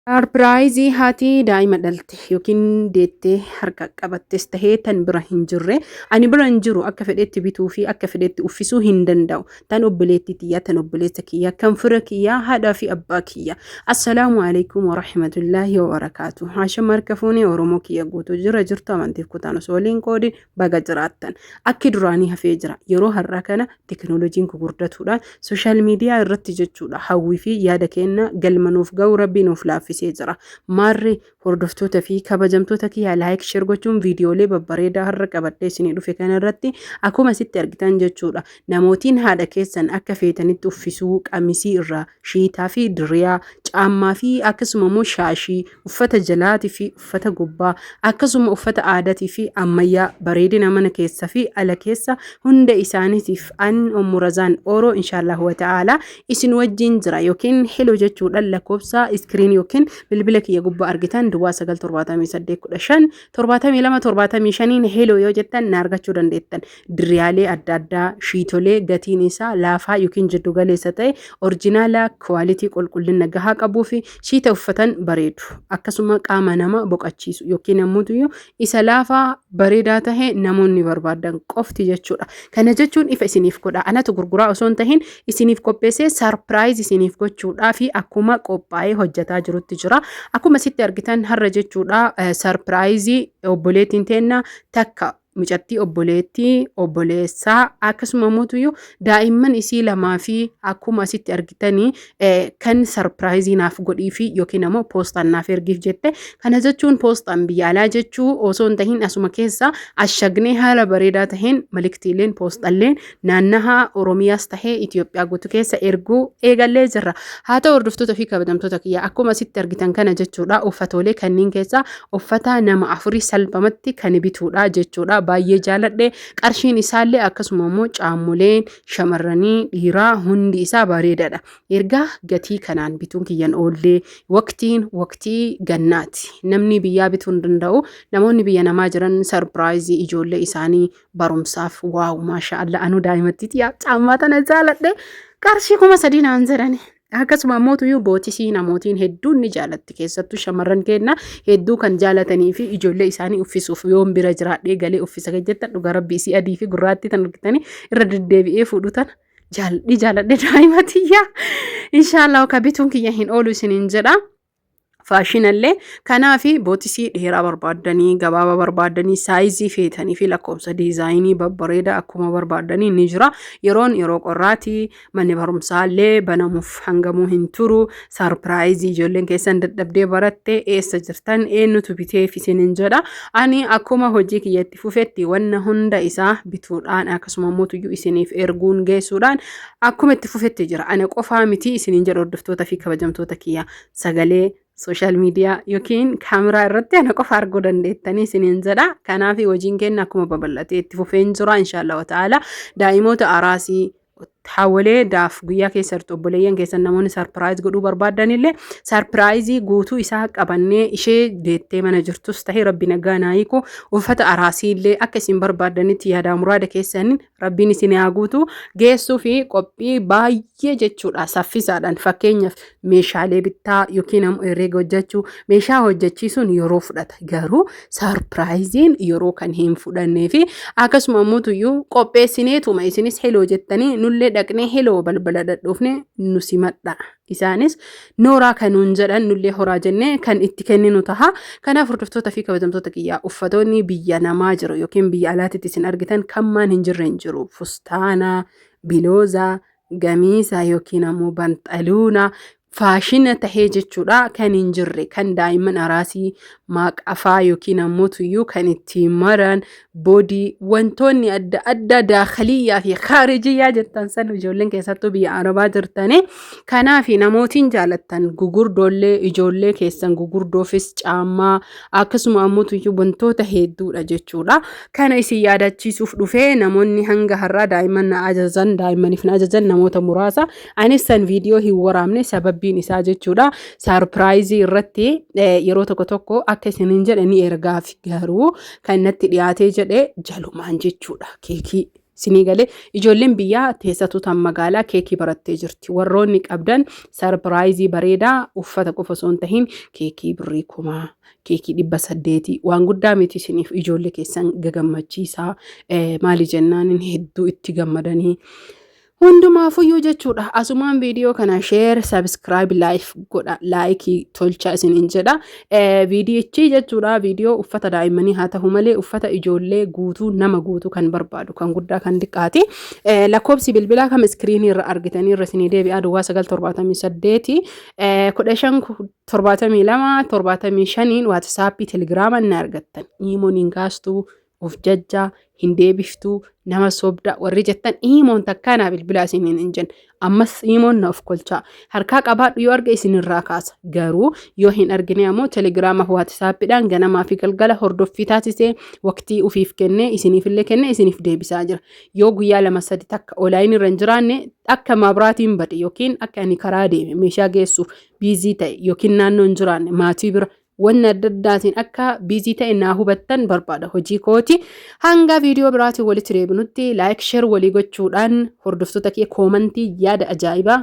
Sarpiraayizii haati daa'ima dhalte yookiin deettee harka qabattes tahee tan bira hin jirre, ani bira hin jiru, akka fedhetti bituu fi akka fedhetti uffisuu hin danda'u. Tan obboleettii tiyyaa, tan obboleessa kiyyaa, kan fira kiyyaa, haadhaa fi abbaa kiyya. Assalaamu alaikum warahmatullaahi wabarakaatu. Haashama harka fuunee Oromoo kiyya guutuu jira jirtu, amantiif kutaan osoo waliin qoodin baga jiraattan. Akki duraanii hafee jira. Yeroo har'aa kana teknooloojiin gugurdatuudhaan sooshaal miidiyaa irratti jechuudha hawwii fi yaada keenya galma nuuf ga'u Rabbii nuuf laaffisee jira. Maarree hordoftoota fi kabajamtoota kiyyaa, like, share gochuun viidiyoolee babbareedaa har'a qabadhee isinii dhufe kana irratti akkuma asitti argitan jechuudha. Namootiin haadha keessan akka feetanitti uffisuu, qamisii irraa, shiitaa fi diriyaa, caammaa fi akkasuma immoo shaashii, uffata jalaatii fi uffata gubbaa, akkasuma uffata aadaatii fi ammayyaa, bareedina mana keessa fi ala keessa hunda isaaniitiif an Ummu Razaan Ooroo inshaallahu wa ta'ala isin wajjin jira, yookiin hello jechuudhaan lakkoofsa iskiriin yookiin bilbila kiyya gubbaa argitan duwwaa 9 78 15 72 75 hello yoo jettan na argachuu dandeettan. Diriyaalee adda addaa, shiitolee gatiin isaa laafaa yookiin jiddu galeessa ta'e, orjinaala kuwaalitii qulqullina gahaa qabuu fi shiita uffatan bareedu, akkasuma qaama nama boqachiisu yookiin ammoo isa laafaa bareedaa tahe namoonni barbaadan qofti jechuudha. Kana jechuun ifa isiniif godha. Anatu gurguraa osoo hin tahin isiniif qopheessee surprise isiniif gochuudhaa fi akkuma qophaa'ee hojjetaa jirutti jira. Akkuma sitti argitan har'a jechuudha, surprise obboleettiin teenna takka, mucattii obboleettii obboleessaa, akkasuma immoo daa'imman isii lamaa fi akkuma asitti argitanii kan surprise naaf godhii fi yookiin ammoo poostaan naaf ergiif jette. Kana jechuun poostaan biyya alaa jechuu osoo hin tahin asuma keessa ashagnee haala bareedaa taheen maliktiileen poostalleen naannaha Oromiyaas tahee Itoophiyaa guutuu keessa erguu eegallee jirra. Haa ta'u, hordoftoota fi kabajamtoota kiyya, akkuma asitti argitan kana jechuudha, uffatoolee kanneen keessaa uffata nama afurii salphumatti kan bituudha jechuudha. Baay'ee jaaladhe, qarshiin isaallee akkasuma immoo caamuleen shamarranii dhiiraa hundi isaa bareedaadha. Ergaa gatii kanaan bituun kiyyan oollee, waqtiin waqtii gannaati. Namni biyyaa bituu hin danda'u. Namoonni biyya namaa jiran surprise ijoollee isaanii barumsaaf, wow, maasha Allah, anuu daa'imatti tiyaa caammaa tana jaaladhe, qarshii 3000 naan jedhani. Akkasuma ammoo tuyyuu bootisii namootiin hedduun ni jaalatti, keessattuu shamarran keenya hedduu kan jaalatanii fi ijoollee isaanii uffisuuf yoon bira jiraadhee galee uffisa kan jettan, dhugaa Rabbi isii adii fi gurraattii tan argitanii irra deddeebi'ee fuudhu tana jaaladhi jaaladhe daa'ima tiyyaa. Inshaallah ka bituun kiyya hin oolu isiniin jedha. Faashinallee kanaafi bootisii dheeraa barbaaddanii, gabaabaa barbaaddanii, saayizii feetanii fi lakkoofsa diizaayinii babbareedaa akkuma barbaaddanii ni jira. Yeroon yeroo qorraati, manni barumsaallee banamuuf hangamuu hin turu. Surprise ijoolleen keessan dadhabdee baratte, eessa jirtan, eenyutu biteef isiniin jedha. Ani akkuma hojii kiyyatti fufetti wanna hunda isaa bituudhaan akkasuma immoo tuyyuu isiniif erguun geessuudhaan akkuma itti fufetti jira. Ana qofaa miti isiniin jedha, hordoftoota fi kabajamtoota kiyya. Sagalee social media yookiin kaameraa irratti ana qofa arguu dandeettanii isiniin jedha. Kanaaf hojiin keenya akkuma babal'atee itti fufeen jira inshaallah ta'ala. Daa'imoota araasii haawwalee daaf guyyaa keessa jirtu, obboleeyyan keessan namoonni surprise godhuu barbaadan illee surprise guutuu isaa qabannee, ishee deettee mana jirtus ta'ee Rabbi nagaa naa hiiku, uffata araasii illee akka isin barbaadanitti yaadaa muraada keessaniin Rabbiin isin haa guutu, geessuu fi qophii baay'ee jechuudha saffisaadhaan. Fakkeenyaaf meeshaalee bittaa yookiin ammoo herreega hojjechuu, meeshaa hojjechiisuun yeroo fudhata, garuu surpriseiin yeroo kan hin fudhannee fi akkasuma ammoo tuyyuu qopheessineetuma isinis hello jettanii nullee dhaqnee hello balbala dhadhoofne nu simadha. Isaanis nooraa kanuun jedhan, nullee horaa jennee kan itti kenninu taha. Kanaaf hordoftoota fi kabajamtoota kiyyaa, uffatoonni biyya namaa jiru yookiin biyya alaatitti isin argitan kan maan hin jirre hin jiru. Fustaana, biloozaa, gamiisa yookiin ammoo banxaluuna faashina tahee jechuudha kan hin jirre, kan daa'imman araasii maaqafaa yookiin ammoo tuyyuu kan ittiin maran boodii, wantoonni adda addaa daakaliyyaa fi khaarijiyyaa jettan san ijoolleen keessattuu biyya arabaa jirtanii. Kanaaf namootiin jaalattan gugurdoollee ijoollee keessan gugurdoofis caammaa akkasuma ammoo tuyyuu wantoota hedduudha jechuudha. Kana isin yaadachiisuuf dhufee. Namoonni hanga har'aa daa'imman na ajajan, daa'immaniif na ajajan namoota muraasa. Anis san viidiyoo hin waraabne, sababbiin isaa jechuudha surprise irratti yeroo tokko tokko akka isiniin jedhe ni ergaaf, garuu kan natti dhiyaatee jedhe jalumaan jechuudha keekii Isinii galee, ijoolleen biyyaa teessattuu tan magaalaa keekii barattee jirti. Warroonni qabdan surprise bareedaa, uffata qofa osoo hin tahin keekii birrii 1000, keekii 800 waan guddaa miti isiniif, ijoollee keessan gagammachiisaa. Maali jennaan, hedduu itti gammadanii. Hundumaafuyyuu jechuudha. Asumaan viidiyoo kana share, subscribe, like godha. Like tolcha isiniin jedha. Viidiyichi jechuudha, viidiyoo uffata daa'immanii haa ta'u malee uffata ijoollee guutuu, nama guutuu kan barbaadu, kan guddaa kan xiqqaati. Lakkoofsi bilbilaa kam screen irra argitanii irra isinii deebi'aa: 0978 15 72 75 WhatsApp, Telegram ni argattan. Imoon hin kaastuu, of jajjaa hin deebiftuu, nama sobda warri jettan, imoon takkaa naa bilbilaa isiniin hin jenne. Ammas imoon na of kolchaa harkaa qabaadhu, yoo arge isinirraa kaasa. Garuu yoo hin argine ammoo Telegrama fi WhatsAppiidhaan ganamaa fi galgala hordoffii taasisee, waqtii ufiif kennee, isiniifillee kennee, isiniif deebisaa jira. Yoo guyyaa 2 3 takka online irra hin jiraanne, akka mabraatiin bade yookiin akka ani karaa deeme meeshaa geessuuf busy ta'e yookiin naannoo hin jiraanne maatii bira wanna adda addaatiin akka busy ta'e naa hubattan barbaada, hojii kooti. Hanga viidiyoo biraatiin walitti deebinutti like, share walii gochuudhaan hordoftoota kee comment yaada ajaa'ibaa.